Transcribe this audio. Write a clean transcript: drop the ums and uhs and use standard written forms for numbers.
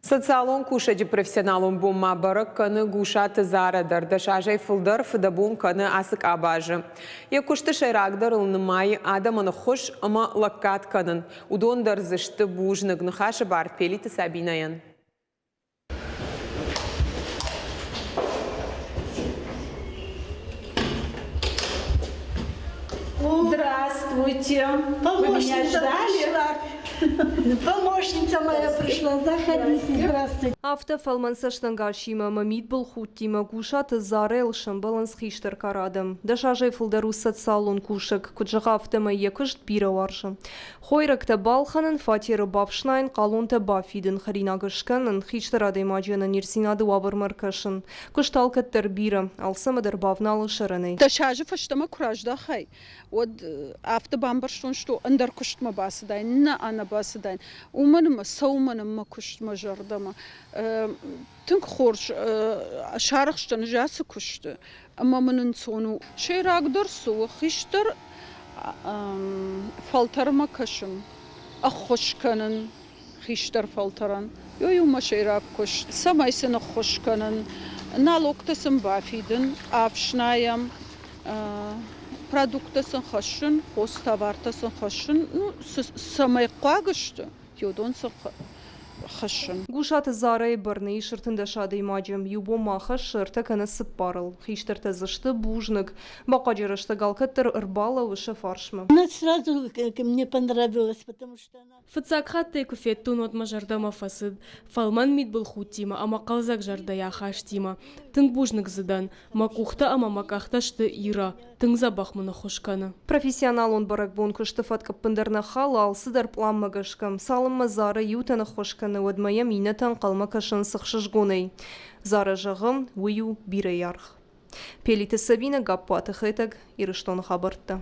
Социалон кусӕджы профессионалон бон ма бӕрӕг кӕны Гусаты Зарӕ дӕр. Дӕс азӕй фылдӕр фыдӕбон кӕны ацы къабазы. Йӕ куысты сӕйрагдӕрыл нымайы адӕмӕн ӕххуыс ӕмӕ лӕггад кӕнын. Уыдон дӕр дзы сты бузныг. Ныхасы бар Пелиты Сабинӕйӕн. Здравствуйте. Вы меня ждали? Помощница моя пришла. Заходите. Здравствуйте. Афтӕ фӕлмӕн цӕстӕнгасимӕ ӕмӕ мидбылхудтимӕ Гусаты Зарӕйыл сӕмбӕлынц хистӕр кары адӕм. Дӕс азӕй фылдӕр у социалон кусӕг. Куыд зӕгъы, афтӕмӕй йӕ куыст бирӕ уарзы. Хойрӕгтӕ балхӕнын, фатеры бафснайын, хъалонтӕ бафидын, хӕринаг скӕнын, хистӕр адӕймаджы ӕнӕниздзинады уавӕрмӕ ӕркӕсын. Куыст алкӕддӕр бирӕ, алцӕмӕ дӕр бавналы сӕрӕнӕй. Дӕс азы фӕстӕмӕ куы раздӕхай, уӕд афтӕ бамбӕрстон, что ӕндӕр куыстмӕ бацыдаин, нӕ ӕнӕ бацыдаин. Уымӕн ӕмӕ цӕуы мӕ куыст мӕ зӕрдӕмӕ. Тынг хорз сарӕхстӕн ӕз ацы куысты ӕмӕ мын ӕнцон у. Сӕйрагдӕр цы у, хистӕр фӕлтӕрмӕ кӕсын, ӕххуыс кӕнын хистӕр фӕлтӕрӕн. Уый у мӕ сӕйраг куыст, цӕмӕй сын ӕххуыс кӕнын, налогтӕ сын бафидын, ӕфснайӕм, продукттӕ сын хӕссын, хостовартӕ сын хӕссын, ну, цӕмӕй хъуаг сты, уыдон сын хӕссын. Гусаты Зарӕйы бӕрны ис 13 адӕймаджы. Иу бон ма хӕссы ӕртӕ кӕнӕ цыппарыл. Хистӕртӕ дзы сты бузныг. Бахъуаджы рӕстӕг алкӕддӕр ӕрбалӕууы сӕ фарсмӕ. Она сразу мне понравилась, потому что она Фыццаг хатт ӕй куы федтон, уӕд мӕ зӕрдӕмӕ фӕцыд. Фӕлмӕн мидбылхудтимӕ ӕмӕ хъӕлдзӕг зӕрдӕйы ахастимӕ. Тынг бузныг дзы дӕн. Мӕ къухтӕ ӕмӕ мӕ къӕхтӕ сты Ира. Тынг дзӕбӕх мын ӕххуыс кӕны. Профессионалон бӕрӕгбон куысты фӕтк ӕппындӕр нӕ халы, алцыдӕр пъланмӕ гӕсгӕ. Цалынмӕ Зара иутӕн ӕххуыс кӕны, уӕдмӕ йӕм иннӕтӕ ӕнхъӕлмӕ кӕсынц ӕхсызгонӕй. Зара зӕгъы, уый у бирӕйы аргъ. Пелиты Сабинӕ, Гаппуаты Хетӕг, Ирыстоны хабӕрттӕ.